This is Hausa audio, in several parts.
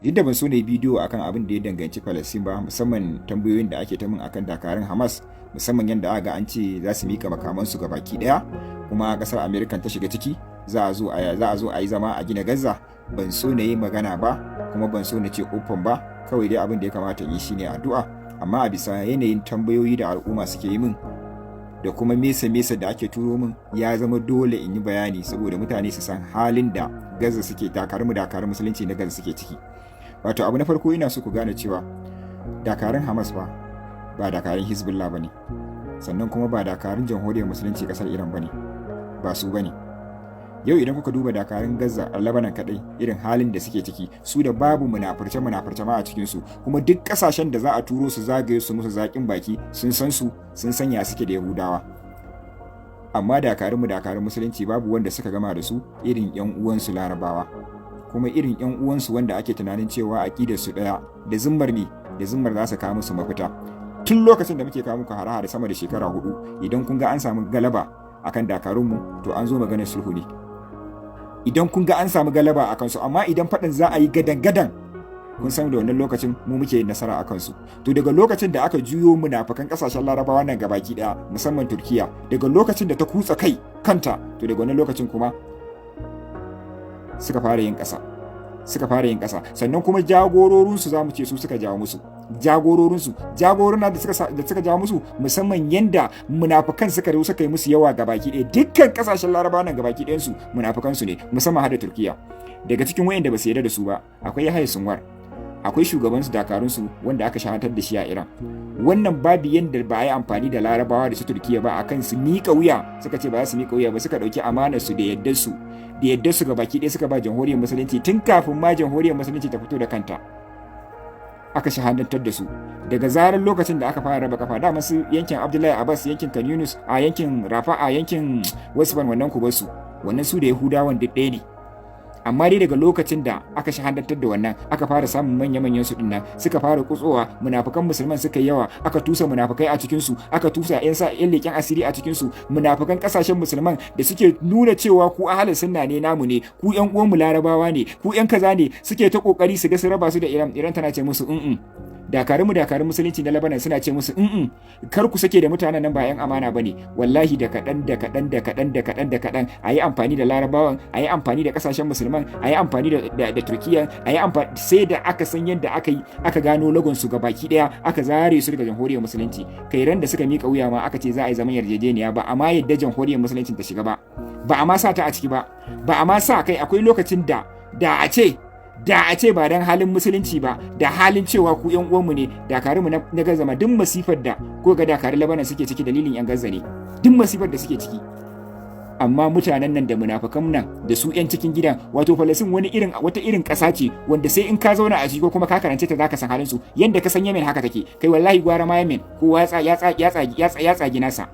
Duk da ban so na yi bidiyo akan abin da ya danganci Palestine ba, musamman tambayoyin da ake ta min akan dakarun Hamas, musamman yadda aka ga an ce za su mika makamansu ga baki daya, kuma kasar America ta shiga ciki, za a zo a yi zama a gina Gaza. Ban so na yi magana ba, kuma ban so na ce open ba. Kawai dai abin da ya kamata yi shine addu'a. Amma a bisa yanayin tambayoyi da al'umma suke yi min da kuma message da ake turo min, ya zama dole in yi bayani saboda mutane su san halin da Gaza suke, dakarun dakarun musulunci na Gaza suke ciki. Wato abu na farko, ina so ku gane cewa dakarun Hamas ba ba dakarun Hezbollah ba ne, sannan kuma ba dakarun Jamhuriyar Musulunci kasar Iran ba ne, ba su ba ne. Yau idan kuka duba dakarun Gaza a Lebanon kadai, irin halin da suke ciki, su da babu munafurce munafurce ma a cikin su, kuma duk kasashen da za a turo su zagaye su musu zakin baki sun san su, sun san ya suke da Yahudawa. Amma dakarun mu, dakarun musulunci, babu wanda suka gama da su irin yan uwansu Larabawa, kuma irin yan uwansu wanda ake tunanin cewa aqidar su daya, da zimmar ne, da zimmar za su kawo musu mafita. Tun lokacin da muke kawo muku hare-hare sama da shekara 4, idan kun ga an samu galaba akan dakarunmu, to an zo maganar sulhu ne, idan kun ga an samu galaba a kansu. Amma idan faɗin za a yi gadan-gadan, kun san da wannan lokacin mu muke yin nasara a kansu. To daga lokacin da aka juyo munafukan kasashen Larabawa nan gabaki daya, musamman Turkiya, daga lokacin da ta kutsa kai kanta, to daga wannan lokacin kuma suka fara yin ƙasa, suka fara yin ƙasa. Sannan kuma jagororinsu, za mu ce su suka jawo musu, jagororinsu, jagorona da suka jawo musu, musamman yanda munafukan suka suka yi musu yawa gabaki ɗaya. Dukkan kasashen Larabawa nan gabaki ɗayan su munafukan su ne, musamman har da Turkiya. Daga cikin wayanda ba su yarda da su ba akwai Yahya Sinwar, akwai shugaban su, dakarun su, wanda aka shahatar da shi a Iran. Wannan babu yanda ba a yi amfani da Larabawa da su Turkiya ba akan su miƙa wuya, suka ce ba za su miƙa wuya ba. Suka ɗauki amanar su da yaddar su gabaki ɗaya suka ba Jamhuriyar Musulunci. Tun kafin ma Jamhuriyar Musulunci ta fito da kanta aka shahadantar da su. Daga zarar lokacin da aka fara raba kafa, da masu yankin Abdullahi Abbas, yankin Khan Yunus, a yankin Rafa, a yankin Wasban, wannan ku basu, wannan su da Yahudawan duk ɗaya ne. Amma dai daga lokacin da aka shahadantar da wannan, aka fara samun manya-manyan su dinnan suka fara kutsowa, munafukan musulman suka yawa, aka tusa munafukai a cikin su, aka tusa yan sa yan leken asiri a cikin su, munafukan kasashen musulman da suke nuna cewa ku ahlus sunna ne, namu ne, ku yan uwan mu Larabawa ne, ku yan kaza ne, suke ta kokari su ga su raba su da Iran. Iran tana ce musu in dakarun mu, dakarun musulunci na Lebanon suna ce musu in kar ku sake da mutanen nan, ba yan amana bane. Wallahi da kaɗan da kaɗan da kaɗan da kaɗan da kaɗan, a yi amfani da Larabawan, a yi amfani da ƙasashen musulman, a yi amfani da Turkiya, a yi amfani, sai da aka san yadda aka yi aka gano lagon su baki ɗaya, aka zare su daga Jamhuriyar Musulunci. Kai, ran da suka mika wuya ma aka ce za a yi zaman yarjejeniya, ba amma yadda Jamhuriyar Musulunci ta shiga ba, ba a ma sa ta a ciki ba, ba a ma sa kai. Akwai lokacin da da a ce ba dan halin musulunci ba, da halin cewa ku yan uwanmu ne, dakarunmu na Gaza ma, duk masifar da ko ga dakarun Lebanon suke ciki, dalilin yan Gaza ne, duk masifar da suke ciki. Amma mutanen nan da munafukan nan da su yan cikin gidan, wato Falasin wani irin, wata irin ƙasa ce wanda sai in ka zauna a ciki ko kuma ka karance ta zaka san halin su. Yanda ka san Yemen haka take. Kai, wallahi gwara ma Yemen, kowa ya tsagi nasa.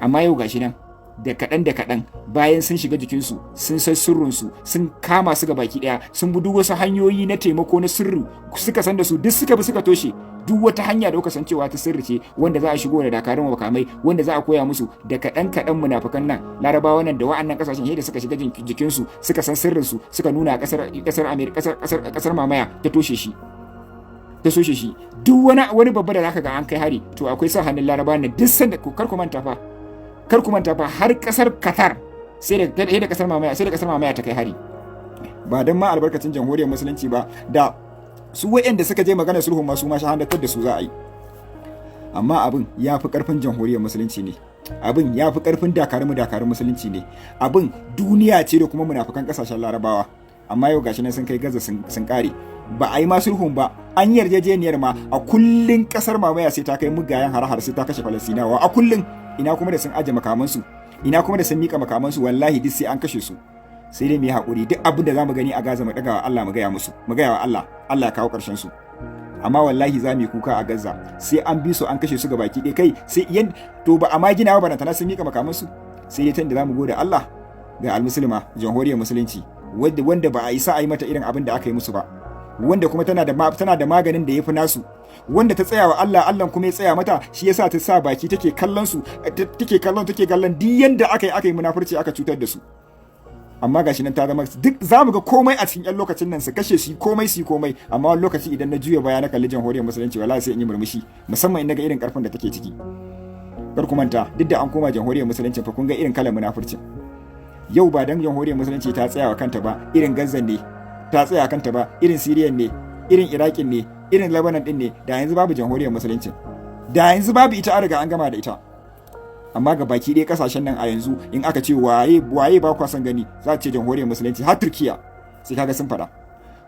Amma yau gashi nan da kaɗan da kaɗan, bayan sun shiga jikinsu, sun san sirrinsu, sun kama su ga baki ɗaya, sun bi duk wasu hanyoyi na taimako na sirri suka san da su, duk suka bi suka toshe duk wata hanya da kuka san cewa ta sirri ce, wanda za a shigo da dakarun makamai, wanda za a koya musu. Da kaɗan kaɗan munafukan nan Larabawa nan da wa'annan kasashen da suka shiga jikinsu, suka san sirrinsu, suka nuna kasar kasar Amerika, kasar mamaya ta toshe shi, ta toshe shi. Duk wani babba da zaka ga an kai hari, to akwai sa hannun Larabawa nan. Duk sanda, kar ku manta fa, kar ku manta fa, har kasar Qatar sai da kasar mamaya, sai da kasar mamaya ta kai hari. Ba dan ma albarkacin Jamhuriyar Musulunci ba, da su waɗanda suka je magana sulhun ma, su ma shahadantar da su za a yi. Amma abin ya fi karfin Jamhuriyar Musulunci ne, abin ya fi karfin dakarun dakarun musulunci ne, abin duniya ce da kuma munafukan kasashen Larabawa. Amma yau gashi nan sun kai Gaza sun kare, ba a yi ma sulhun ba, an yarjejeniyar ma. A kullun kasar mamaya sai ta kai mugayen har-har, sai ta kashe Falastinawa a kullun. Ina kuma da sun aje makamansu? Ina kuma da sun mika makamansu? Wallahi duk sai an kashe su. Sai dai mu yi haƙuri, duk abin da zamu gani a Gaza mu ɗaga wa Allah, mu gaya musu, mu gaya wa Allah, Allah ya kawo ƙarshen su. Amma wallahi za mu yi kuka a Gaza, sai an bi su an kashe su ga baki ɗaya. Kai, sai yan to ba a ma gina ba, barantana sun mika makamansu. Sai dai tunda zamu gode Allah ga almusulma, Jamhuriyar Musulunci, wanda ba a isa a yi mata irin abin da aka yi musu ba, wanda kuma tana da maganin da yafi nasu, wanda ta tsaya wa Allah, Allah kuma ya tsaya mata. Shi yasa ta sa baki take kallon su, take kallon duk yanda aka yi munafurci, aka cutar da su. Amma gashi nan ta zama duk za mu ga komai a cikin yan lokacin nan, su kashe su komai, su komai. Amma wani lokaci idan na juya baya na kalli Jamhuriyar Musulunci, wallahi sai in yi murmushi, musamman in naga irin karfin da take ciki. Kar ku manta, duk da an koma Jamhuriyar Musulunci fa, kun ga irin kalan munafurcin. Yau ba dan Jamhuriyar Musulunci ta tsaya wa kanta ba, irin Gazzan ne ta tsaya kanta ba, irin Siriyan ne, irin Irakin ne, irin Lebanon din ne, da yanzu babu Jamhuriyar Musulunci, da yanzu babu ita, an riga an gama da ita. Amma ga baki ɗaya kasashen nan a yanzu, in aka ce waye waye ba kwa son gani, za a ce Jamhuriyar Musulunci. Har Turkiya sai kaga sun faɗa.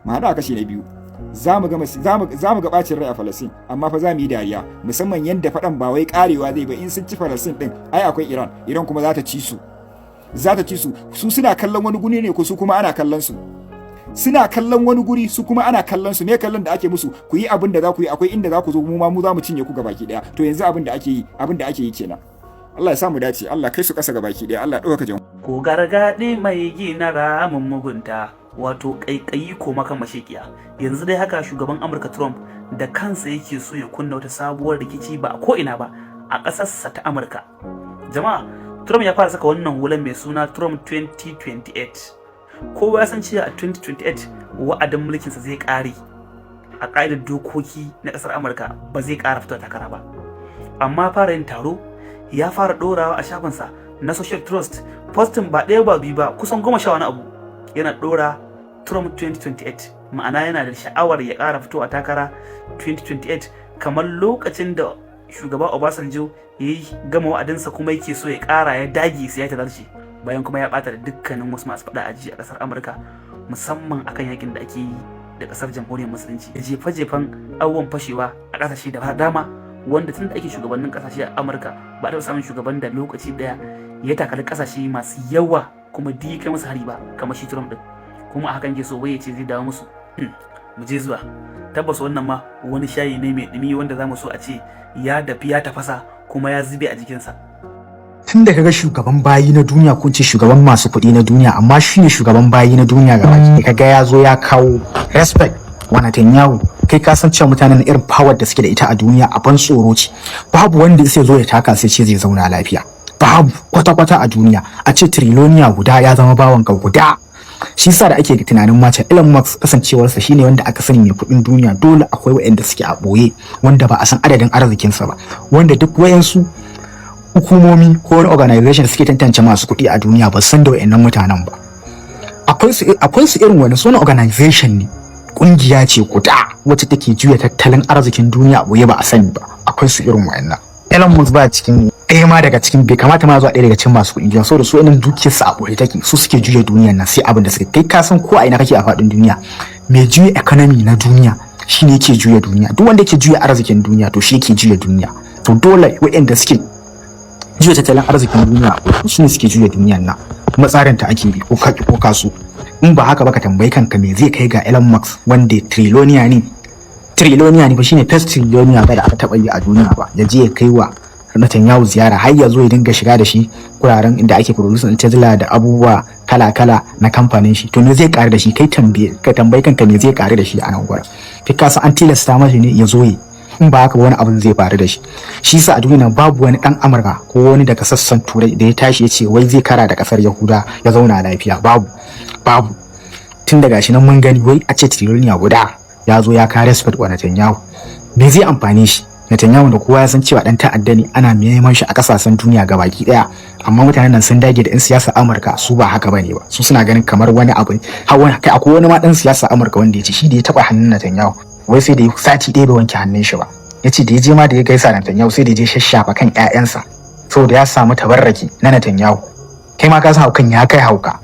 Mu haɗu a kashi na biyu. Za mu ga bacin rai a Falastin, amma fa za mu yi dariya, musamman yadda faɗan ba wai karewa zai ba. In sun ci Falastin din, ai akwai Iran. Iran kuma za ta ci su, za ta ci su. Su suna kallon wani guri ne ko su kuma ana kallon su? Suna kallon wani guri, su kuma ana kallon su. Me kallon da ake musu? Ku yi abin da za ku yi, akwai inda za ku zo, mu ma mu za mu cinye ku gabaki daya. To yanzu abin da ake yi kenan. Allah ya sa mu dace, Allah kai su kasa gabaki daya, Allah ɗaukaka jama'a. Ko gargaɗi mai gina ramin mugunta, wato ƙaiƙayi ko maka mashekiya. Yanzu dai haka shugaban Amurka Trump da kansa yake so ya kunna wata sabuwar rikici, ba a ko'ina ba, a ƙasarsa ta Amurka. Jama'a, Trump ya fara saka wannan hulan mai suna Trump 2028. Kowa ya san cewa a 2028 wa'adin mulkinsa zai ƙare. A ƙa'idar dokoki na ƙasar Amurka, ba zai ƙara fito takara ba. Amma fara yin taro, ya fara ɗorawa a shafinsa na social trust, posting ba ɗaya ba biyu ba, kusan 10 wani abu, yana ɗora Trump 2028. Ma'ana yana da sha'awar ya ƙara fito a takara 2028, kamar lokacin da shugaba Obasanjo ya yi gama wa'adinsa kuma yake so ya ƙara, ya dage sai ya tazarce, bayan kuma ya ɓata da dukkanin wasu masu faɗa aji a ƙasar Amurka, musamman akan yakin da ake yi da ƙasar Jamhuriyar Musulunci, da jefe-jefen abubuwan fashewa a ƙasashe da dama, wanda tun da ake shugabannin ƙasashe a Amurka ba a taɓa samun shugaban da lokaci ɗaya ya takali ƙasashe masu yawa kuma duk kai musu hari ba kamar shi Trump din. Kuma a hakan ke so wai ya ce zai dawo musu. Mu je zuwa. Tabbas wannan ma wani shayi ne mai ɗumi wanda zamu so a ce ya dafi, ya tafasa, kuma ya zube a jikinsa. Tun da kaga shugaban bayi na duniya, ko ce shugaban masu kuɗi na duniya, amma shine shugaban bayi na duniya gaba ki, kaga ya zo ya kawo respect wa Netanyahu, kai ka san cewa mutanen irin power da suke da ita a duniya a ban tsoro ce. Babu wanda sai zo ya taka sai ce zai zauna lafiya, babu kwata-kwata a duniya. A ce trillionaire guda ya zama bawan ka guda. Shi sa da ake tunanin mace Elon Musk, kasancewarsa shine wanda aka sani mai kuɗin duniya, dole akwai waɗanda suke a ɓoye wanda ba a san adadin arzikinsa ba, wanda duk wayansu hukumomi ko wani organization suke tantance masu kuɗi a duniya ba san da wayannan mutanen ba. Akwai su irin wani suna organization ne, kungiya ce guda wacce take juya tattalin arzikin duniya a ɓoye, ba a sani ba. Akwai su irin wayannan. Elon Musk ba cikin ɗaya ma daga cikin, bai kamata ma zuwa ɗaya daga cikin masu kuɗi duniya, saboda su irin dukiyar su a ɓoye take, su suke juya duniyar nan sai abin da suka kai. Ka san ko a ina kake a faɗin duniya, mai juya economy na duniya shine yake juya duniya. Duk wanda yake juya arzikin duniya, to shi yake juya duniya. To dole waɗanda suke juya tattalin arzikin duniya su ne suke juya duniyar nan, kuma tsarin ta ake bi, ko ka ko kaso. In ba haka ba, ka tambayi kanka me zai kai ga Elon Musk, wanda trillionaire ne, trillionaire ne ba, shine first trillionaire ba da aka taba yi a duniya ba, ya je ya kai wa Netanyahu ziyara, har ya zo ya dinga shiga da shi kuraren inda ake producing Tesla da abubuwa kala-kala na kamfanin shi? To me zai karu da shi? Kai tambaye, ka tambayi kanka me zai karu da shi a nan gurin. Kai ka san an tilasta masa ne ya zo yi. In ba haka ba, wani abin zai faru da shi. Shi sa a duniya babu wani dan Amurka ko wani daga sassan Turai da ya tashi ya ce wai zai kara da kasar Yahuda ya zauna lafiya. Babu, babu. Tun daga shi nan mun gani, wai a ce trillionaire guda ya zo ya kare respect wa Netanyahu, me zai amfane shi? Netanyahu da kowa ya san cewa dan ta'adda ne, ana neman shi a kasashen duniya gabaki daya. Amma mutanen nan sun dage da 'yan siyasa Amurka, su ba haka bane ba. Su suna ganin kamar wani abu har wani kai. Akwai wani ma dan siyasa Amurka wanda ya ce shi da ya taba hannun Netanyahu, wai sai da sati ɗaya bai wanke hannun shi ba. Ya ce da ya je ma da ya gaisa da Netanyahu, sai da ya je shashafa kan ƴaƴansa saboda ya samu tabarraki na Netanyahu. Kai ma ka san haukan ya kai hauka.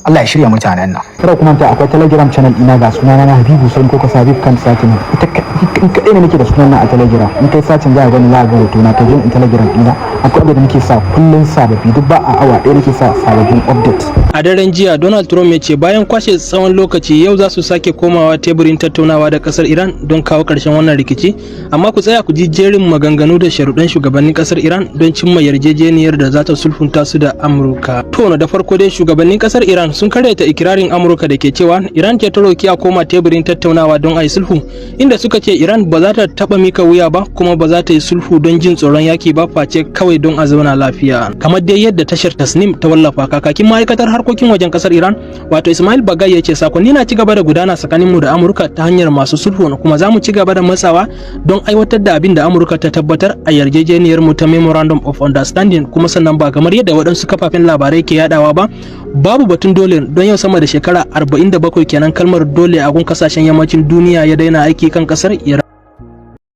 Allah ya shirya mutanen nan. Kada ku manta, akwai Telegram channel ina, ga sunana na Habibu Sani, ko ka sa Habib kan searching. Ita kaɗai ne nake da sunan nan a Telegram. In kai searching za ka gani, za ka ga hoto na. Ka je in Telegram ɗina, akwai update da nake sa kullun sababbi, duk ba a awa ɗaya nake sa sababbin update. A daren jiya, Donald Trump ya ce bayan kwashe tsawon lokaci, yau za su sake komawa teburin tattaunawa da kasar Iran don kawo ƙarshen wannan rikici. Amma ku tsaya ku ji jerin maganganu da sharuɗan shugabannin kasar Iran don cimma yarjejeniyar da za ta sulhunta su da Amurka. To, da farko dai, shugabannin kasar Iran sun karyata ikirarin Amurka da ke cewa Iran ce ta roki a koma teburin tattaunawa don a yi sulhu, inda suka ce ce Iran ba za ta taba mika wuya ba, kuma ba za ta yi sulhu don jin tsoron yaki ba, face kawai don a zauna lafiya. Kamar dai yadda tashar Tasnim ta wallafa, kakakin ma'aikatar harkokin wajen kasar Iran, wato Ismail Bagai, ya ce sakonni na ci gaba da gudana tsakanin mu da Amurka ta hanyar masu sulhu, kuma za mu ci gaba da matsawa don aiwatar da abin da Amurka ta tabbatar a yarjejeniyar mu ta Memorandum of Understanding. Kuma sannan ba kamar yadda waɗansu kafafen labarai ke yadawa ba, babu batun dole, don yau sama da shekara 47 kenan kalmar dole a gun kasashen yammacin duniya ya daina aiki kan kasar.